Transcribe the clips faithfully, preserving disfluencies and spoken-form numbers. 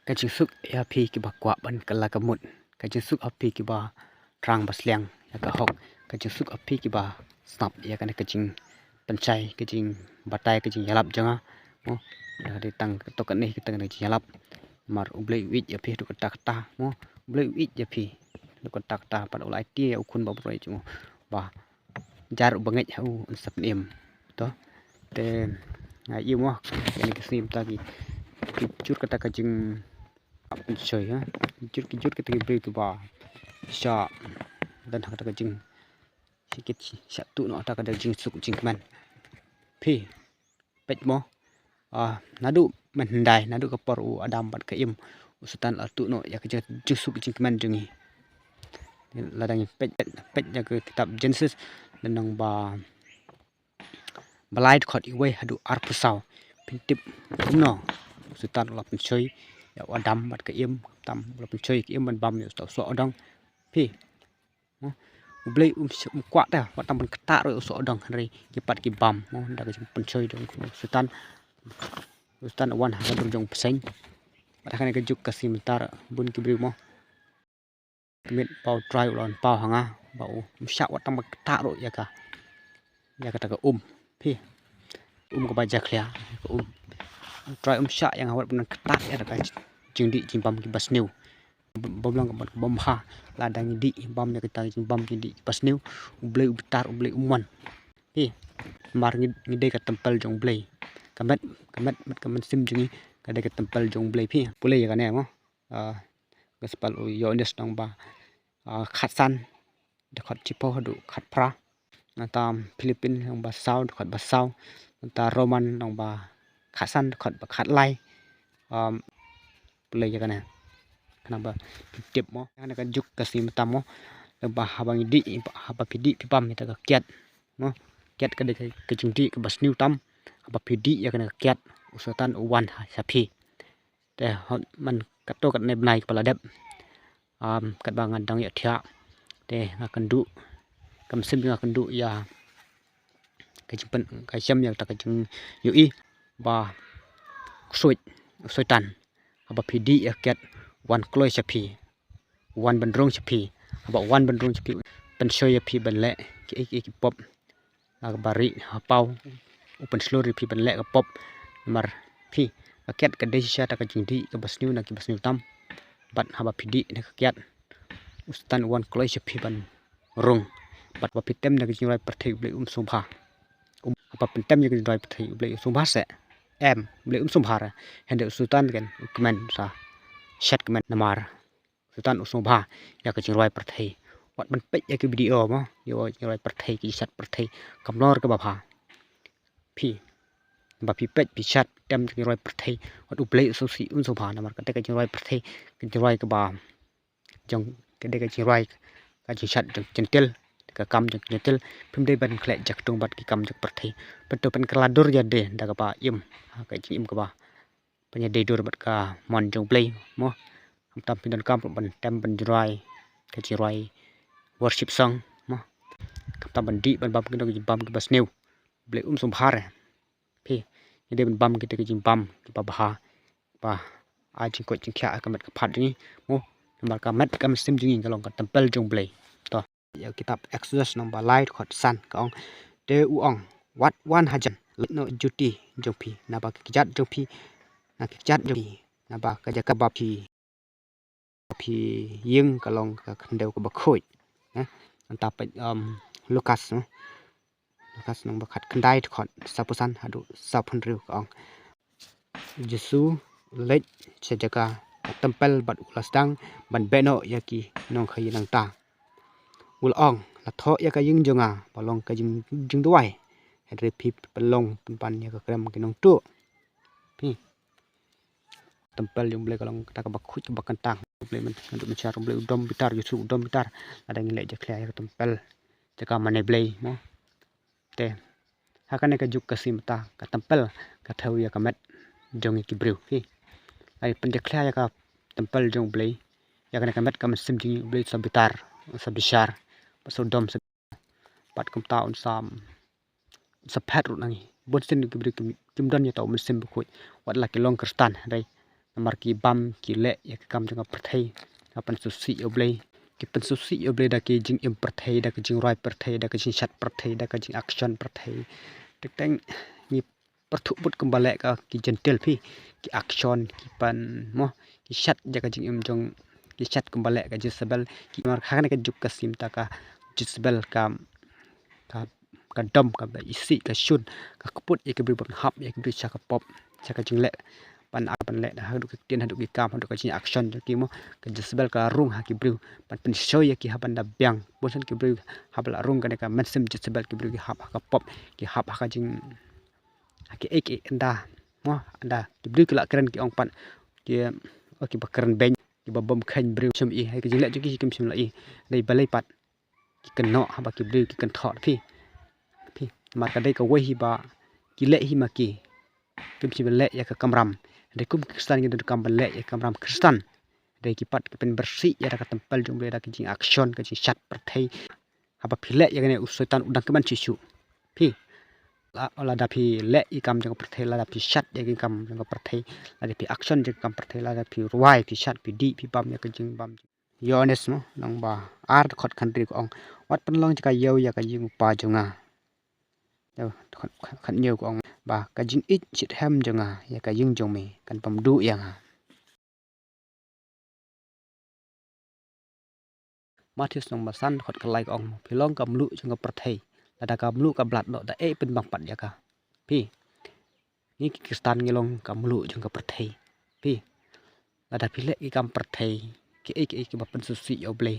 Ka jingsuk ïa phi kiba kwah ban kylla ka mut. Ka jingsuk ïa phi kiba thrang ba sliang ïa ka hok. Ka jingsuk ïa phi kiba sngap ïa kane ka jingpynshai, ka jingbatai, ka jingïalap jong nga. Mo, da dei tang kato kane ka tang ka jingïalap. Namar U Blei u ïeit ïa phi haduh katta katta. Mo, U Blei u ïeit ïa phi haduh katta katta. Pat u la aiti ïa u khun ba broi jong u ba jar uba ngeit ha u un sa pynim. To. Te nga ïohi mo, kane ka sngi mynta ki, ki jur kata ka jing, pynshoi, ha. Jur ki jur kata ki briew kiba sha don ha kata ka jing, sha kit, sha tuh noh kata ka jingsuk jingkmen. Phi peit mo, ah, naduh mynhyndai, naduh ka por u Adam bad ka Im, u Soitan la tuh noh ïa ka jing, jingsuk jingkmen jong ngi. Lada ngi peit, peit ïa ka kitab Genesis, lynnong ba, ba lai dkhot iwei haduh arphew saw. Phin tip kumno u Soitan u la pynshoi ïa u Adam bad ka Im, tam u la pynshoi ïa ka Im ban bam ïa u soh, u soh u dong. Phi, mo, U Blei um sh-, um kwah te wat tang ban ktah ruh ïa u soh u dong, hynrei ki pat ki bam, mo, da ka jingpynshoi jong u Soitan. U Soitan u wan ha ka dur jong u bseiñ. Bad ha kane ka juk ka sngi mynta bun ki briew mo, ka miet ba U Trai u la wan paw ha nga ba u, um shah wat tang ban ktah ruh ïa ka, ïa kata ka um. Phi, um kaba jakhlia, ka um. U Trai um shah ïa nga wat ban ktah ïa ka jingdih jingbam kiba sniew. Bym long kaba, bym bha lada ngi dih bam ïa kata jingbam jingdih kiba sniew. U Blei u bitar, U Blei um mon. Phi, namar ngi, ngi dei ka templ jong U Blei. Ka met, ka met, met ka mynsiem jong ngi ka dei ka templ jong U Blei. Phi pule ïa kane mo. Ah, Gospel u Ïoannis lynnong ba, ah, khatsan, dkhot shiphew haduh khatphra. Nangta Philippin lynnong ba saw, dkhot ba saw. Nangta Roman lynnong ba khatsan, dkhot ba khatlai. Um, pule ïa kane. Khnang ba phi tip mo. Kane ka juk ka sngi mynta mo. Ba haba ngi dih, haba phi dih phi bam ïa ka kiad. Mo. Kiad ka dei ka, ka jingdih kaba sniew tam. Haba phi dih ïa kane ka kiad, u Soitan u wan ha, sha phi. Te hooid man kato katne bnai kaba la dep. Um, katba nga dang ïohthiah, te nga kynduh, ka mynsiem nga kynduh ïa ka jingpyn, ka shem ïa kata ka jingïohi ba u Soit, u Soitan, haba phi dih ïa ka kiad, wan kloi sha phi, wan ban rung sha phi. Haba wan ban rung sha phi, pynshoi ïa phi ban leh kiei kiei ki pop. La kaba rieh ha paw, u pynshlur ïa phi ban leh ka pop. Namar phi, ka kiad ka dei shisha kata ka jingdih kaba sniew na kiba sniew tam. Bad haba phi dih na ka kiad, u Soitan u wan kloi sha phi ban rung. Bad haba phi tem na ka jingrwai pyrthei, U Blei um sngewbha. Um, haba phi tem na ka jingrwai pyrthei, U Blei um sngewbha seh? Em, U Blei um sngewbha re. Hynrei u Soitan kan u kmen, sa shet kmen namar Soitan u sngewbha ïa ka jingrwai pyrthei. Wat ban peit ïa ki video mo, ïa ka jingrwai pyrthei, ki jingshad pyrthei, kam long kaba bha. Phi, ba phi peit, phi shad, phi tem ka jingrwai pyrthei, wat U Blei u sngewsih, un sngewbha, namar kata ka jingrwai pyrthei, ka jingrwai kaba jong, ka dei ka jingrwai, ka jingshad jong ki jentil, ka kam jong ki jentil. Phim dei ban khleh jaktung bad ki kam jong pyrthei. Pynto pynkylla dur ïa de da kaba im, ha, ka jingim kaba pynïadei dur bad ka mon jong U Blei mo. Khamtam phi donkam ruh ban tem ban jingrwai ka jingrwai worship song mo. Khamtam ban dih ban bam kino ki jingbam kiba sniew, U Blei um sngewbha re. Phi, ngi dei ban bam kita ki jingbam kiba bha, ba ai jingkoit jingkhiah ha ka met ka phad jong ngi mo. Namar ka met ka mynsiem jong ngi ka long ka templ jong U Blei. To. Ïa kitab Exodus lynnong ba lai dkhot san ka ong. Te u ong, wat wan hajan, leit noh juti jong phi na ba ki kjat jong phi, na ki kjat jong phi, na ba ka jaka ba phi, phi ïeng ka long ka khyndew kaba khuid. Eh, nangta peit, um, Lukas, eh. Lukas lynnong ba khatkhyndai dkhot sawphew san haduh sawphew hynriew ka ong. U Jisu u leit sha jaka ka templ bad u la sdang ban beh noh ïa ki nongkhaïi nangta. U la ong, la thoh ïa ka ïing jong nga ba long ka jing, jingduwai, hynrei phi pynlong pynban ïa ka krem ki nongtuh. Phi, templ jong U Blei ka long kata kaba khuid kaba kyntang. U Blei myn, naduh mynshwa U Blei u dom bitar, Jisu u dom bitar. Lada ngi leh jakhlia ïa ka templ, jaka mane Blei mo. Te ha kane ka juk ka sngi mynta ka templ ka thew ïa ka met jong ngi ki briew. Phi, ai pynjakhlia ïa ka templ jong U Blei, ïa kane ka met ka mynsiem jong ngi, U Blei u sa bitar, u sa bishar, bad u sa dom, sa, bad kumta un sa, un sa phet ruh na ngi. Bun sien ki briew kim, kim don ïa uta u mynsiem bakhuid, wat la ki long Khristan, hynrei Namar ki bam ki leh ïa ka kam jong ka pyrthei, ka pynsngewsih ïa U Blei. Ki pynsngewsih ïa U Blei da ki jingim pyrthei, da ki jingrwai pyrthei, da ki jingshad pyrthei, da ki jingaktion pyrthei. Teng teng ngi pyrthuh bud kumba leh ka ki Jentil phi, ki aktion, ki pan, mo, ki shad ïa ka jingim jong, ki shad kumba leh ka Jezebel, ki mar ha kane ka juk ka sim ta ka Jezebel ka, ka, ka dom, kaba isih, ka shun, ka kput ïa ki briew, ban hap ïa ki briew sha ka pop, sha ka jingleh, ban, ban leh haduh ki ktien, haduh ki kam, haduh ka jingaktion jong ki, mo, ka Jezebel ka rung ha ki briew, ban pynshoi ïa ki ha ban da biang, bun san ki briew haba la rung kane ka mynsiem Jezebel ki briew ki hap ha ka pop, ki hap ha ka jing ha ki, eh, ki ynda, mo, ynda ki briew ki la kren ki ong pat ki, oh, kiba kren beiñ, kiba bom kheiñ briew, shym i ha ki jingleh jong ki, kim shym la i. Dei balei pat ki kynnoh haba ki briew ki kynthoh phi, phi, namar ka dei kawei hi ba ki leh hi ma ki, kim shym leh ïa ka kamram. Dei kum ki Khristan ki donkam ban leh ïa ka kamram Khristan. Dei ki pat ki pynbyrsieh ïa da ka templ jong U Blei da ka jingaktion, ka jingshad pyrthei. Haba phi leh ïa kane u Soitan u dang kmen shuh shuh. Phi, la, lada phi leh ïa ka kam jong ka pyrthei, lada phi shad ïa ka kam jong ka pyrthei, lada phi aktion ïa ka kam pyrthei, lada phi rwai, phi shad, phi dih, phi bam ïa ka jingbam. Ïoannis, mo, lynnong ba ar, dkhot khathynriew ka ong, wat pynlong jaka ïew ïa ka ïing u Kpa jong nga. Ïa, dkhot khat, khathynñiew ka ong ba ka jingïeit shitrhem jong nga ïa ka ïing jong me kan pynduh ïa nga. Mathaios lynnong ba san, dkhot khatlai ka ong, phi long ka mluh jong ka pyrthei. Lada ka mluh ka blad noh, da ei pynbang pat ïa ka? Phi, ngi ki Khristan ngi long ka mluh jong ka pyrthei. Phi, lada phi leh ki kam pyrthei, kiei kiei kiba pynsngewsih ïa U Blei,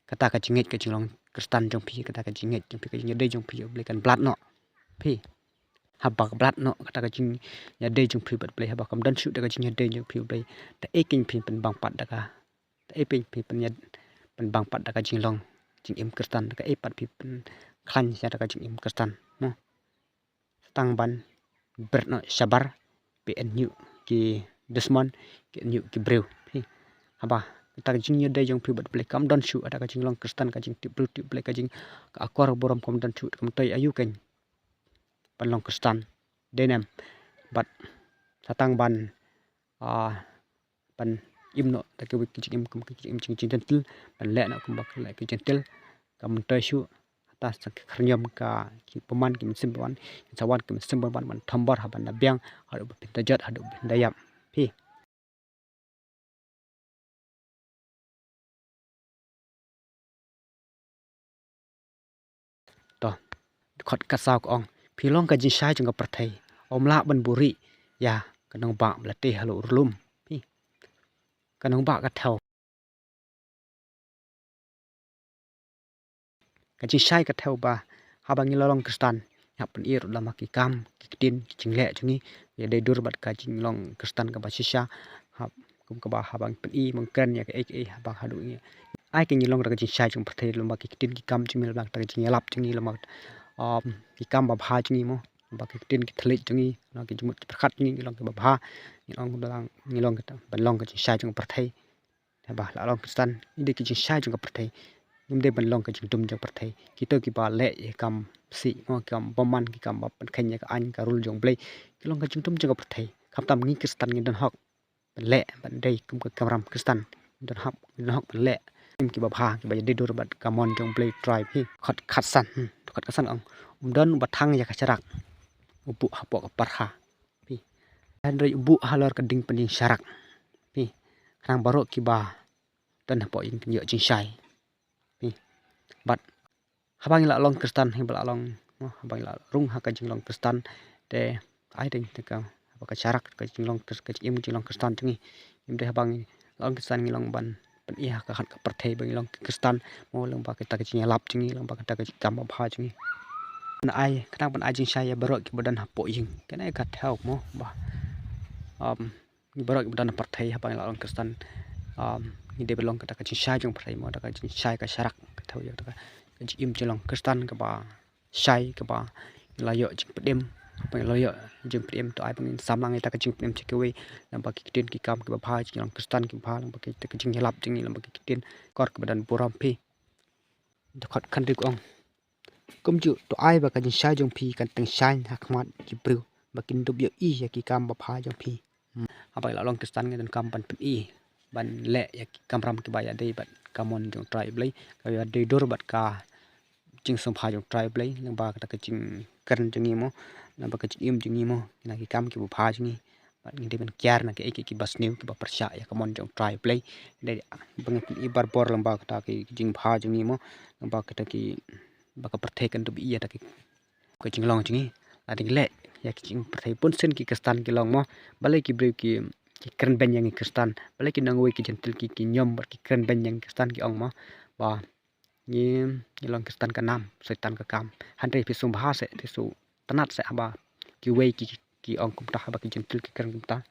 kata ka jingngeit ka jinglong Khristan jong phi, kata ka jingngeit jong phi, ka jingïadei jong phi ïa U Blei kan blad noh. Phi, haba ka blad noh kata ka jingïadei jong phi bad U Blei, haba kam don shuh da ka jingïadei jong phi U Blei, da ei kein phi pynbang pat da ka, da ei kein phi pynïa, pynbang pat da ka jinglong jingim Khristan, da ka ei pat phi pynkhlaiñ sha da ka jingim Khristan, mo. Sa tang ban bret noh shabar, phi ainguh ki dusmon, ki ainguh ki briew. Phi, haba kata ka jingïadei jong phi bad U Blei kam don shuh, kata ka jinglong Khristan, ka jingtip briew tip Blei, ka jing, ka akor burom kam don shuh, kam tei aïu kein ban long Khristan. Dei ne em? Bad sa tang ban, ah, ban im noh da kiwei ki jingim kum ki jingim jing, jing Jentil, ban leh noh kumba ki leh ki Jentil, kam myntoi shuh. Hata sa ki khyrniam ka ki bymman, ki mynsiem bymman, kin sa wan ki mynsiem bymman ban thombor ha ban da biang, haduh ba phin da jot, haduh ba phin da ïap. Phi. To, dkhot khatsaw ka ong, phi long ka jingshai jong ka pyrthei. Ym lah ban buhrieh ïa ka nongbah ba la tei halor u lum. Phi, ka nongbah ka thew. Ka jingshai ka thew ba haba ngi la long Khristan, ngi hap pyni ruh lem bad ki kam, ki ktien, ki jingleh jong ngi, ïadei dur bad ka jinglong Khristan kaba shisha. Hap, kum kaba haba ngi pyni, ngi kren ïa kaei kaei, haba haduh ngi ai ka, ngi long da ka jingshai jong ka pyrthei lem bad ki ktien ki kam jong ngi, lem bad ka jingïalap jong ngi, lem bad, um, ki kam babha jong ngi, mo, lem bad ki ktien ki thylliej jong ngi, lem bad ki jingmut ki pyrkhat jong ngi, ngi long kiba bha, ngi long, ngi long kita, ban long ka jingshai jong ka pyrthei. Haba la long Khristan, ngi dei ki jingshai jong ka pyrthei. Ngim dei ban long ka jingdum jong ka pyrthei. Kito kiba leh ïa ki kam sih, mo, ki kam bymman, ki kam ba pynkheiñ ïa ka aiñ ka rule jong U Blei, ki long ka jingdum jong ka pyrthei. Khamtam ngi Khristan ngi don hok ban leh, ban dei kum ka kamram Khristan. Ngi don hok, ngi don hok ban leh, kum kiba bha, kiba ïadei dur bad ka mon jong U Blei Trai. Phi, dkhot khatsan, hmm, dkhot khatsan ka ong, um don uba thang ïa ka sharak u buh hapoh ka parha. Phi, hynrei u buh halor ka dieng pynïeng sharak. Phi, khnang baroh kiba don hapoh ïing kin ïoh jingshai. Phi, bad haba ngi la long Khristan, haba la long, mo, haba ngi la rung ha ka jinglong Khristan, te ai dei te ka, haba ka sharak ka jinglong Khris-, ka jingim jinglong Khristan jong ngi. Ngim dei haba ngi la long Khristan ngi long ban pyni ha ka khat ka pyrthei ba ngi long ki Khristan, mo, lem bad kita ka jingïalap jong ngi, lem bad kita ka jingkam babha jong ngi. Ban ai, khnang ban ai jingshai ïa baroh kiba don hapoh ïing. Kane ka thew, mo, ba, um, ngi baroh kiba don ha pyrthei haba ngi la long Khristan, um, ngi dei ban long kata ka jingshai jong pyrthei, mo, da ka jingshai ka sharak, ka thew ïa kata ka, ka jingim jinglong Khristan kaba shai, kaba ngi la ïoh jingpynim. Haba ngi la ïoh jingpynim, to ai ba ngin samla ïa kata ka jingpynim sha kiwei, lem bad ki ktien ki kam kiba bha, jinglong Khristan kiba bha, lem bad kita ka jingïalap jong ngi, lem bad ki ktien akor kiba don burom. Phi, dkhot khathynriew ka ong, kumjuh to ai ba ka jingshai jong phi kan tyngshaiñ ha khmat ki briew, ba kin dup ïohi ïa ki kam babha jong phi. Haba ngi la long Khristan ngi donkam ban pyni, ban leh ïa ki kamram kiba ïadei bad ka mon jong U Trai U Blei, ka ïadei dur bad ka jingsngewbha jong U Trai U Blei, lyngba kata ka jingkren jong ngi mo, lyngba ka jingim jong ngi mo, na ki kam kiba bha jong ngi. Bad ngi dei ban kiar na kiei kiei kiba sniew kiba pyrshah ïa ka mon jong U Trai U Blei. Dei ba ngi pyni barabor lyngba kata ki jingbha jong ngi mo, lyngba kata ki, ba ka pyrthei kan dup ïa kata ki ka jinglong jong ngi. Lada ngi leh ïa ki jingpyrthei, bunsien ki Khristan ki long mo, balei ki briew ki, ki kren beiñ ïa ngi Khristan, balei ki nongwei ki Jentil ki, ki niam bad ki kren beiñ ïa ngi Khristan, ki ong mo ba ngi, ngi long Khristan ka nam, Soitan ka kam. Hynrei phi sngewbha seh, phi sngewtynnat seh haba kiwei ki, ki ong kumta, haba ki Jentil ki kren kumta.